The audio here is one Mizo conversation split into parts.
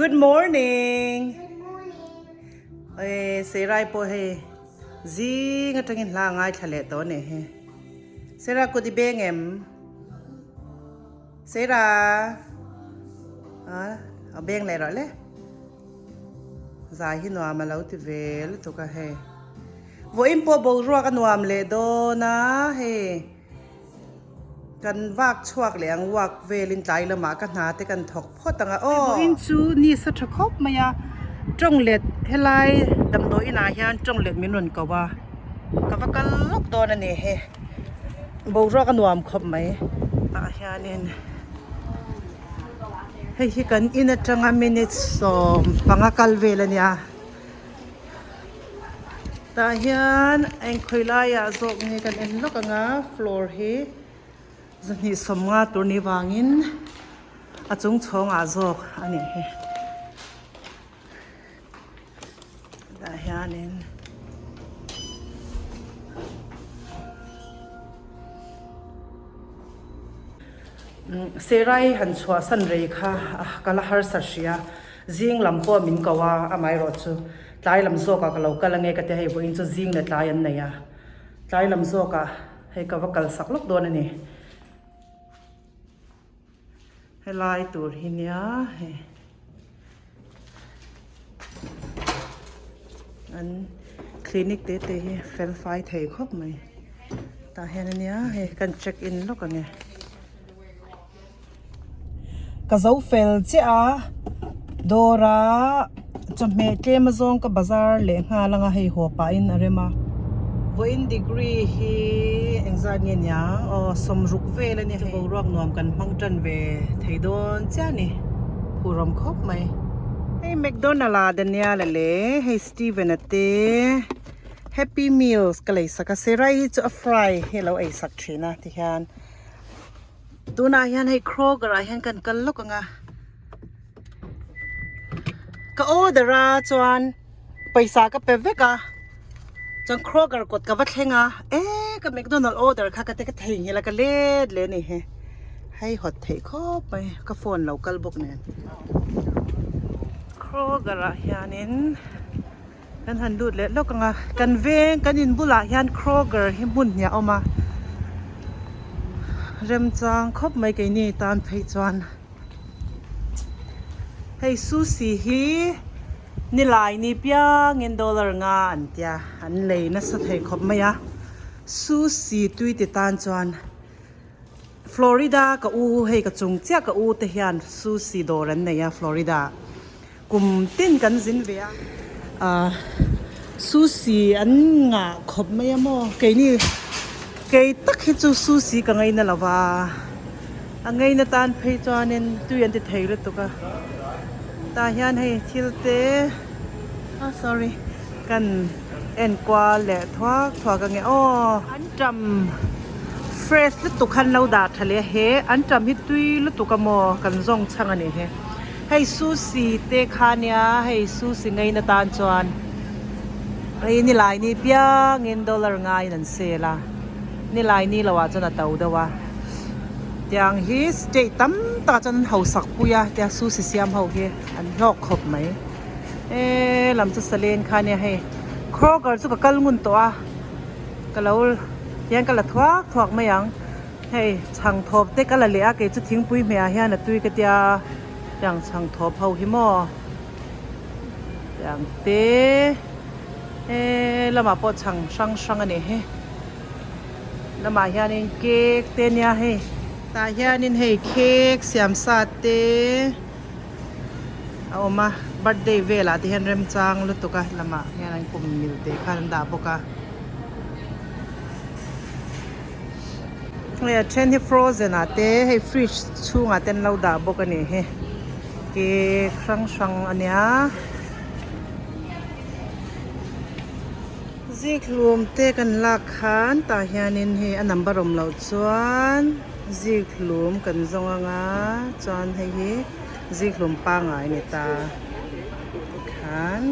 Good morning. Good morning. Ê Serai pawh hei zing atangin hla a ngaithla leh tawh a ni hi. Sera kut i beng em? Sera a beng leh rawh le. Zai hi nuam a lo ti ve lutuk a hei. Vawiin pawh boruak a nuam leh dawn a hei. Kan vak chhuak leh ang walk velin tlai lamah ka hna te kan thawk phawt ang a aw. Vawiin chu ni sa tha khawp mai a, tawng let helai damdawi inah hian tawng let min rawn ko a, ka va kal lawk dawn a ni he, boruak a nuam khawp mai. Tah hianin hei hi kan in atanga minute 15 kal vel a nia. Tah hian engkhawi laiah zawk nge kan en lawk ang a floor hi 250 tur ni vangin a chung chhawngah zawk a nih hi tah hianin Serai han chhuahsan rei kha ka la harsa hria. Zing lam pawh min ko a, amaherawh chu tlai lam zawkah ka lo kal ange ka ti a, hei vawiin chu zing leh tlai an nei a, tlai lam zawkah hei ka va kal sak lawk dawn a ni. Helai tur hi nia hei an clinic te te hi fel fai thei khawp mai tah hian ania hei kan check in lawk ange. Ka zo fel chiah a dawr a chawhmeh tlem azawng ka bazar leh nghal anga hei haw pahin a rem a vawiin degree hi engzat nge niang aw sawmruk vel a nia hei boruak nuam kan hmang tan ve thei dawn chiah a ni phurawm khawp mai hei mcdonald ah Daniel a leh hei Steven a te happy meals ka lei sak a serai hi chu a fry hi a lo ei sak thin a tihian. Tunah hian hei Kroger ah hian kan kal lawk ang a ka order a chuan pawisa ka pe vek a chuan Kroger kawt ka va thleng a e ka McDonald order kha ka ti ka theihnghilh a ka let leh a ni hi hei hawt theih khawp mai ka phone lo kal bawk nen Kroger ah hianin kan han lut leh lawk ang a kan veng kan in bulah hian Kroger hi hmun hnih a awm a remchang khawp mai keini tan phei chuan hei sushi hi nilai ni piangin dollar nga an tia an lei nasa thei khawp mai a sushi tui ti tan chuan Florida ka u hei ka chung chiah ka u te hian sushi dawr an nei a Florida. Kum tin kan zin ve a, ah sushi an ngah khawp mai a maw keini kei tak hi chu sushi ka ngaina lo va, a ngaina tan phei chuanin tui an ti thei lutuk a, tah hian hei thil te ah sorry kan en kual leh thuak thuak ange aw an tam fresh lutuk khan lo dah tha leh a he an tam hi tui lutuk a maw kan zawng chhang a nih hi. Hei sushi te kha nia hei sushi ngaina tan chuan hei nilai ni piangin dollar ngaiin an sale a nilai ni loh ah chuan a to deuh a tiang hi state tam tak ah chuan an hausak pui a tia sushi siam ho hi an hlawk khawp mai he lam chu salen kha nia hei kroger chu ka kal ngun tawh a ka lo hian ka la thuak thuak mai ang. Hei chhang thawp te ka la leh a kei chu thingpui hmeh ah hian a tui ka tia tiang chhang thawp ho hi maw tiang te he lamah pawh chhang hrang hrang a ni hi lamah hianin cake te ania hei tah hianin hei cake siam sa te a awm a birthday velah te hian remchang lutuk a lamah hian an kum mil te khan an dah bawk a. Hei a then hi frozen ah te hei fridge chhungah te an lo dah bawk a ni hi cake hrang hrang a nia zikhlum te kan lak khan tah hianin hei a number awm loh chuan zikhlum kan zawng anga chuan hei hi zikhlum pangngai a ni ta tikhan.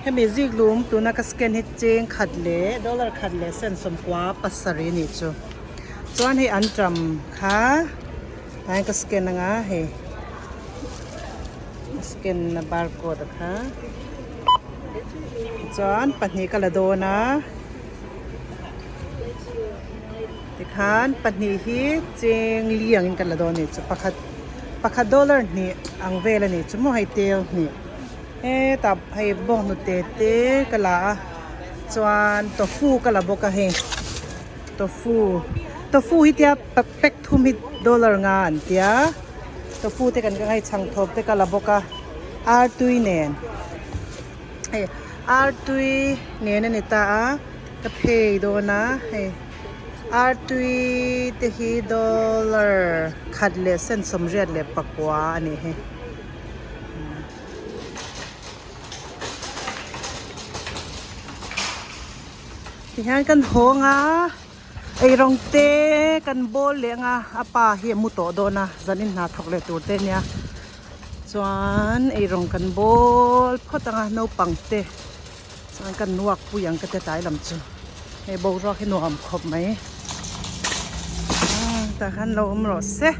Hemi ziklum tuna ka scan hi cheng khat leh dollar khat leh cent 97 a nih chu. Chuan hei an tam kha tlaiin ka scan anga hei Scan na barcode a kha chuan pahnih ka la dawn a tikhan pahnih hi cheng li angin ka la dawn a ni chu pakhat pakhat dollar hnih ang vel a ni chu maw hei tel hnih hetah hei bawnghnute te ka la a chuan tofu ka la bawk a hei tofu tofu hi tia pack thum hi dollar nga an tia tofu te kan hei chhangthawp te ka la bawk a artui nen hei artui nen a ni ta a ka phei dawn a hei artui te hi dollar khat leh sen sawmriat leh pakua a ni hei. Tihian kan hawng a eirawng te kan bawl leh ang a a pa hi a mu tawh dawn a zanin hna thawk leh tur te ania chuan eirawng kan bawl phawt ang a naupang te chuan kan nuak pui ang ka ti tlai lam chu hei boruak hi nuam khawp mai tah khan lo awm rawh se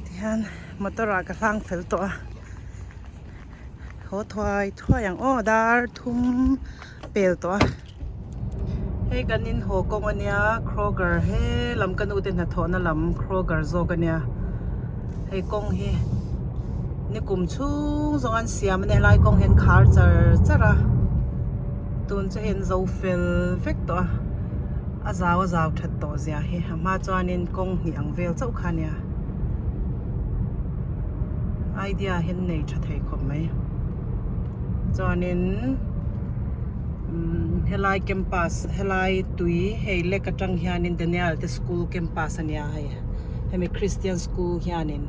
tihian motor ah ka hlang fel tawh a haw thuai thuai ang aw dar thum pel tawh a hei kan in haw kawng ania Kroger he lam ka nu te hnathawhna lam Kroger zawk ania hei kawng hi nikum chhung zawng an siam ania helai kawng hi an khar char char a tun chu hei an zo fel vek tawh a a zau a zau that tawh zia hi a hma chuanin kawng hnih ang vel chauh kha ania idea hi an nei tha thei khawp mai chuanin umm helai campus helai tui hei lek atang hianin Daniel te school campus ania hei hemi christian school hianin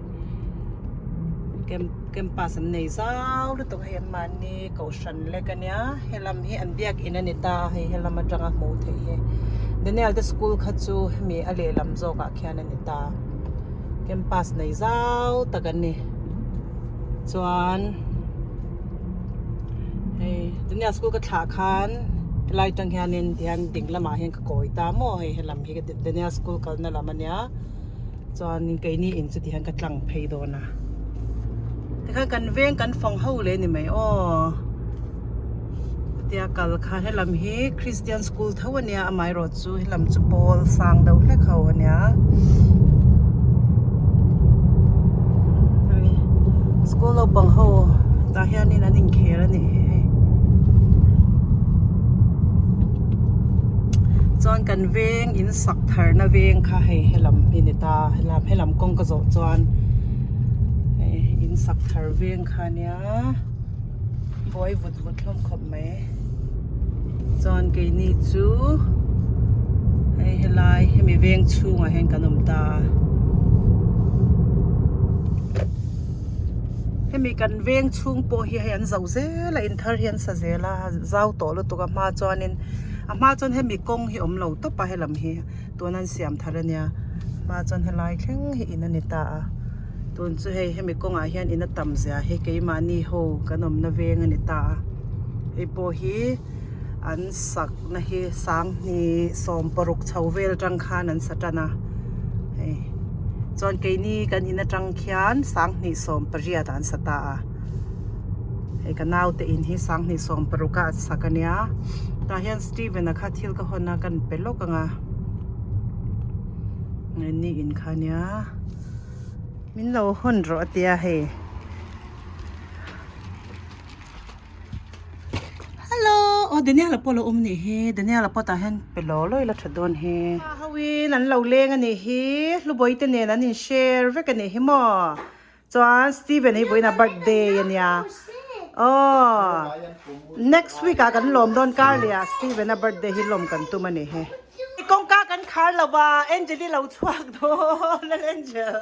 campus an nei zau lutuk hei an mahni kohhran lek ania helam hi an biakin ani ta hei helam atanga hmuh theih hi Daniel te school kha chu hemi a lehlam zawk ah khian ani ta campus nei zau tak an ni chuan hei Daniel school ka thlah khan helai tang hianin tihian ding lamah hian ka kawi ta maw hei helam hi Daniel school kalna lam ania. Chuanin keini in chu tihian ka tlang phei dawn a tikhan kan veng kan fang ho leh ni mai aw tia kal kha helam hi Christian school tho ania amaherawh chu helam chu pawl sang deuh hlek ho ania hei school naupang ho tah hianin an inkhel a nih hi hei. Chuan kan veng in sak thar na veng kha hei helam hi ni ta helam helam kawng ka zawh chuan hei in sak thar veng kha nia buai vut vut hlawm khawp mai chuan keini chu hei helai hemi veng chhungah hian kan awm ta a. Hemi kan veng chhung pawh hi hei an zo zel a in thar hi an sa zel a zau tawh lutuk a hma chuanin a hma chuan hemi kawng hi awm lo tawp a helam hi tuna an siam thar ania hma chuan helai thleng hi in a ni ta a tun chu hei hemi kawngah hian in a tam zia hi keimahni ho kan awmna veng a ni ta a hei pawh hi an sakna hi sanghnih sawmparuk chho vel atang khan an sa tan a hei chuan keini kan in atang khian sanghnih sawmpariat ah an sa ta a hei ka naute in hi sanghnih sawmparuk ah a sak ania tah hian Steven a kha thil ka hawn a kan pe lawk ang a ni in kha ania min lo hawn rawh a tia hei. Hello aw Daniel-a pawh a lo awm nih hi Daniel-a pawh tah hian pe law law ila that dawn hi ho in an lo leng a nih hi Hlubawii te nen an in share vek a nih hi maw chuan Steven hi vawiin a birthday a nia aw next week ah kan lawm dawn kar leh ah Steven a birthday hi lawm kan tum a nih hi kawngka kan khar lo va Angel-i lo chhuak dawn Angel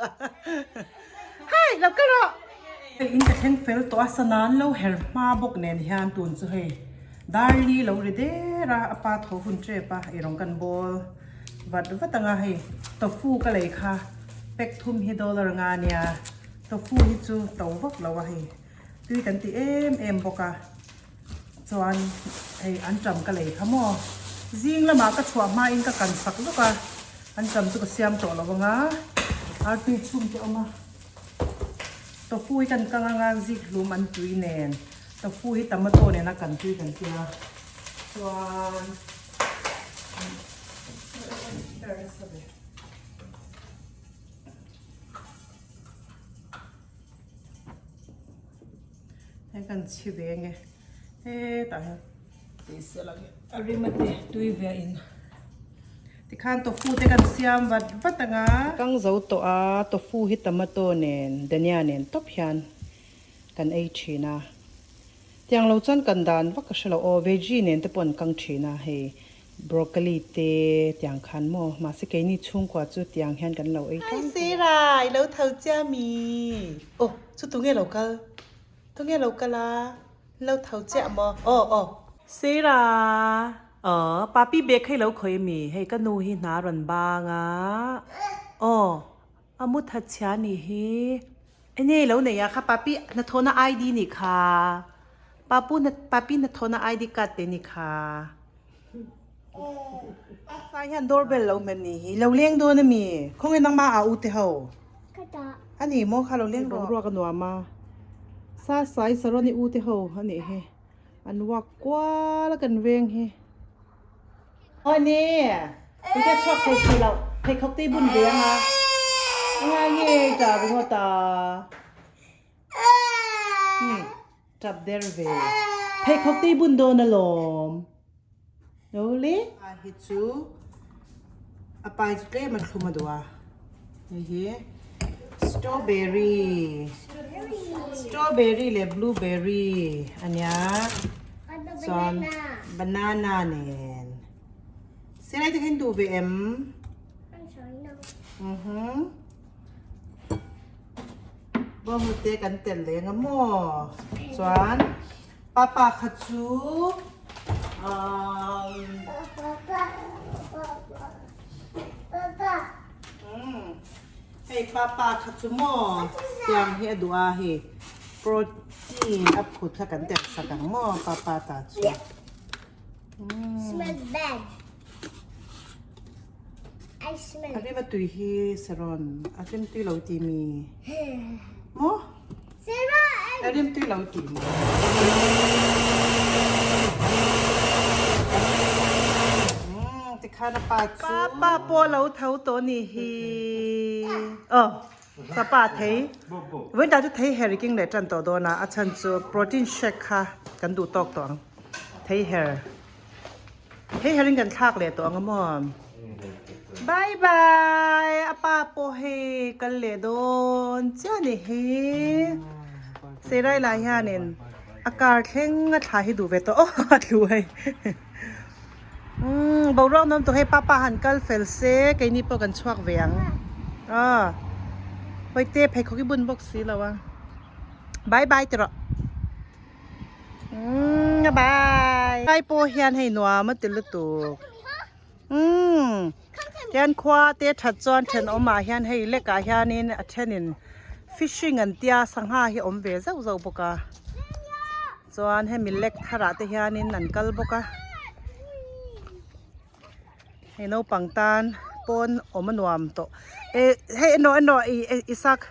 hei lo kal rawh. Hei in ka thleng fel tawh a sana an lo her hma bawk nen hian tun chu hei darli lo ri der a a pa tho hun tep a eirawng kan bawl vat vat ang a hei tofu ka lei kha pack thum hi dollar nga ania tofu hi chu to vak lo a hei tui kan ti em em bawk a chuan hei an tam ka lei kha maw zing lamah ka chhuah hmain ka kan sak lawk a an tam chu ka siam tawh lo ang a artui chhung te awm a. Tofu hi kan kang anga zik hlum an tui nen tofu hi tomato nena kan tui kan tia chuan Hei kan chhi ve nge hetah hian tih sel ang a rim a te tui ve a in tikhan tofu te kan siam vat vat ang a. Kang zo tawh a tofu hi tomato nen dhania nen tawp hian kan ei thin a tiang lo chuan kan dan vak ka hre lo aw veggie nen te pawh an kang thin a hei Broccoli te tiang khan maw? Mahse keini chhungkua chu tiang hian kan lo ei tlang. Hi Sarah, i lo tho chiah mi? Aw, chu tunge lo kal? Tunge lo kal a? N lo tho chiah maw? Aw, aw. Sarah, aw, papi bag kha i lo khawih ami? Hei ka nu hi hna rawn bang a. Aw, a mu that chhia nih hi. Enge i lo nei a kha papi hnathawhna ID nih kha. Papu papi hnathawhna ID card te nih kha. Sai hian doorbell lo hmet nih hi. Lo leng dawn ami? Khawnge nangmah a u te ho? Ka dah. A ni maw kha lo leng rawh. Boruak a nuam a. Sa sai Saroni u te ho a nih hi. An walk kual a kan veng hi. Aw ni, tute chhuak thei si lo, pheikhawk te i bun ve anga, a ngai nge i tap ringawt a, hmm, tap der ve, pheikhawk te i bun dawn alawm, lo le. A hi chu a pai chu tlem a thlum a duh a, hei hi strawberry, strawberry leh blueberry a nia. Chuan banana nen. Silai te kha in duh ve em? Mhm. Bawnghnute kan tel leh anga maw? Chuan papa kha chu um Hei papa kha chu maw tiang hi a duh a hei protein a phut kha kan telh sak ang maw papa ta chu. Smells bad. I smell. A rim a tui hi Saron a rim tui lo ti mi maw? Saron! A rim tui lo ti mi. Tikhan a pa chu. Papa pawh lo tho tawh ni hi. Aw papa thei. Vawiin chu thei her i keng leh tan tawh dawn a, a chhan chu protein shake kha kan duh tawk tawh ang. Thei her. Thei her in kan thlak leh tawh ang a maw. Bye bye a pa pawh hei kal leh dawn chiah ni hi. Seirai lah hianin a car thleng a thla hi duh ve tawh aw a tlu hei. Umm boruak nuam tawh hei papa han kal fel se keini pawh kan chhuak ve ang aw hawite pheikhawk hi bun bawk si lo a bye bye ti rawh umm bye lai pawh hian hei nuam a ti lutuk umm tian khua te that chuan thenawmah hian hei lek ah hianin a thenin fishing an tia sangha hi a awm ve zauh zauh bawk a. Chuan hemi lek tharah te hianin an kal bawk a, hei naupang tan pawn awm a nuam tawh eh hei enaw enaw ih Isak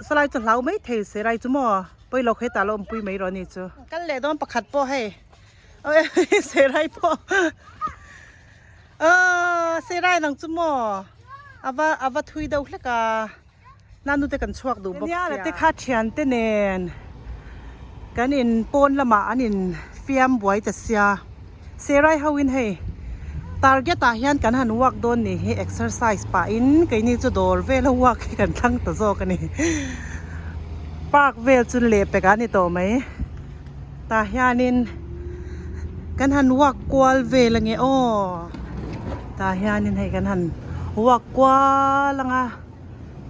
salai chu hlau mai thei se rai chu maw pawilawk hetah lo awmpui mai rawh a ni chu. Kal leh dawn pakhat pawh hei serai pawh aw serai nang chu maw ava ava thui deuh hlek a. Nanu te kan chhuak duh bawk sia. Te kha thian te nen kan in pawn lamah an in fiam buai ta sia. Serai ho in hei target ah hian kan han walk dawn ni hi exercise pah in keini chu dawr vel a walk hi kan thlang ta zawk a ni. Park vel chu leh pek ah a ni tawh mai. Tah hianin kan han walk kual vel ange aw. Tah hianin hei kan han walk kual anga.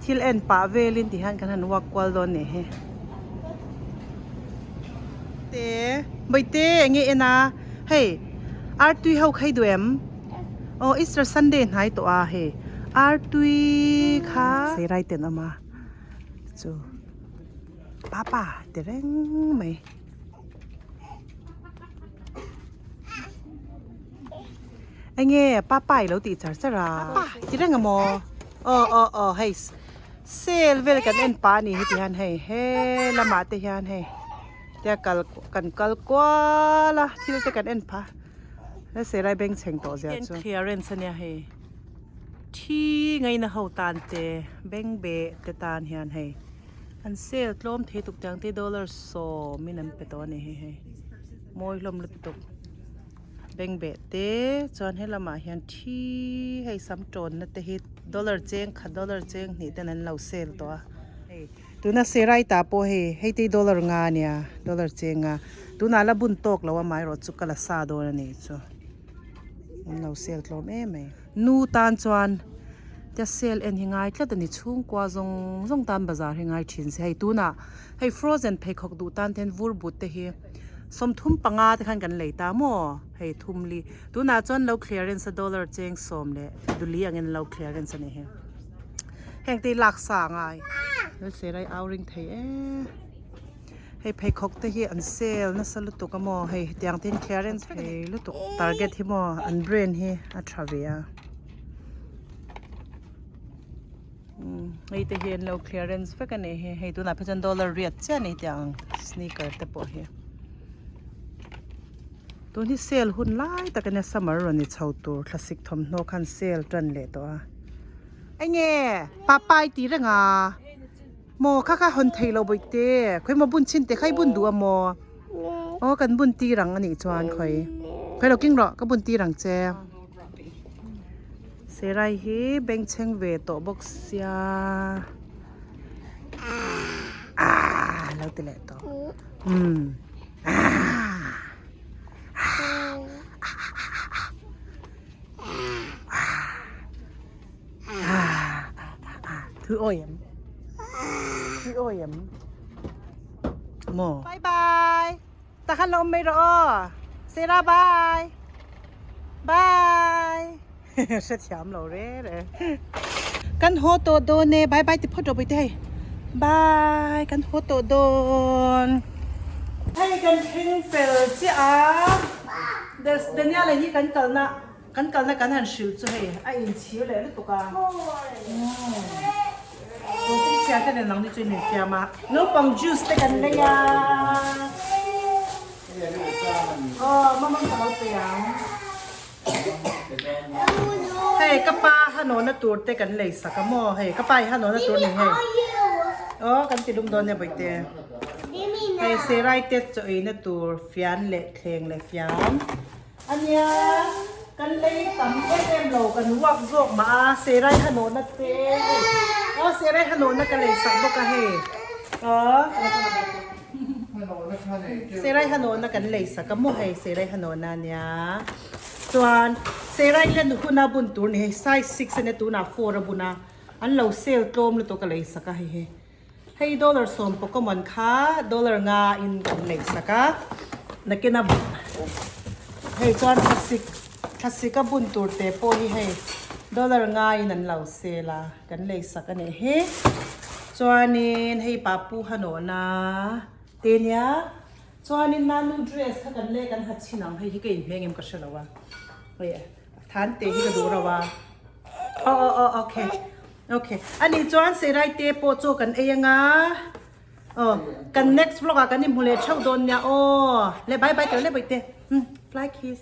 Thil en pah velin ti hian kan han walk kual dawn nih hi. Te Bawihte enge en a hei artui ho kha i duh em? Aw Easter Sunday hnai tawh a hei artui kha Seirai ten awm a chu papa ti reng mai. Enge papa i lo tih char char a? Papa ti reng a maw? Aw aw aw hei. Sale vel kan en pah a ni heti hian hei he lamah te hian hei tia kal kan kal kual a thil te kan en phah a serai beng chheng tawh zia chu clearance ania hei thi ngaina ho tan te beng beh te tan hian hei an sale tlawm thei tuk tiang te dollar sawmin an pe tawh a ni hei hei mawi hlawm lutuk. Bengbeh te chuan helamah hian thi hei sam tawnna te hi dollar cheng khat dollar cheng hnih ten an lo sale tawh a hei tuna serai tah pawh hei hei te hi dollar nga ania dollar cheng nga tunah la bun tawk lo amaherawh chu ka la sa dawn a ni chu an lo sale tlawm em mai nu tan chuan tia sale en hi ngai tlat a ni chhungkua zawng zawng tan bazar hi ngai thin se hei tunah hei frozen pheikhawk duh tan te hian vur but te hi. 35 te khan kan lei ta maw hei thumli tunah chuan lo clearance a dollar cheng sawm leh duli angin lo clearance a ni hi heng te hi lak sa a ngai hmelserai au ring thei e hei pheikhawk te hi an sale nasa lutuk a maw hei hetiang te hian clearance vek a ni lutuk target hi maw an brand hi a tha ve a. Hei te hi an lo clearance vek a nih hi hei tunah phei chuan dollar riat chiah a ni tih ang sneaker te pawh hi tun hi sale hun lai tak a nia summer rawn ni chho tur thlasik thawmhnaw khan sale tan leh tawh a enge papa i tih reng a maw kha kha hawn theih loh bawihte khawi maw bun chhin teh kha i bun duh a maw aw kan bun tir ang a nih chuan khawi khawi lo keng rawh ka bun tir ang che. Serai hi bengchheng ve tawh bawk sia aaa lo ti leh tawh umm aaa aaa thui awi em thui awi em maw bye bye. Tah khan la awm mai rawh aw. Sarah bye. Bye. Hrethiam lo re re. Kan haw tawh dawn e. Bye bye ti phawt rawh Puite hei. Bye. Kan haw tawh dawn. Hei kan thleng fel chiah a. Daniel-a hi kan kalna Kan kalna kan han hrilh chu hei a inchhir leh lutuk a. Tun chu i chhiar te nen ang ni chu in infiam a. Naupang juice te kan lei a. Aw mamang ka lo pe ang. Hei ka pa hanawna tur te kan lei sak a maw hei ka pa hi hanawna tur ni hei. Aw kan ti lum dawn nia bawihte. Hei serai te chaw eina tur fian leh thleng leh fian. Ania, kan lei tam em em lo, kan uak zawk mah a, Serai hanawhna te hei, aw Serai hanawhna ka lei sak bawk a hei, aw Serai hanawhna kan lei sak a maw hei Serai hanawhna ania, chuan Serai hian huna bun tur ni hei size six ania tunah four a bun a, an lo sale tlawm lutuk a lei sak a hei hei. Hei dollar sawm pawh kha dollar nga in kan lei sak a, nakin a hei chuan thlasik thlasik a bun tur te pawh hi hei dollar nga in an lo sel a kan lei sak a nih hi chuanin hei papu hanawhna te nia chuanin nanu dress kha kan lei kan ha chhin ang hei hi ka inhmeng em ka hre lo a hei than te hi ka duh rauh a. Aw aw aw okay okay ani chuan serai te pawh chu kan ei anga aw kan next vlog ah kan inhmu leh theuh dawn nia aw le bye bye tel le bawihte fly kiss.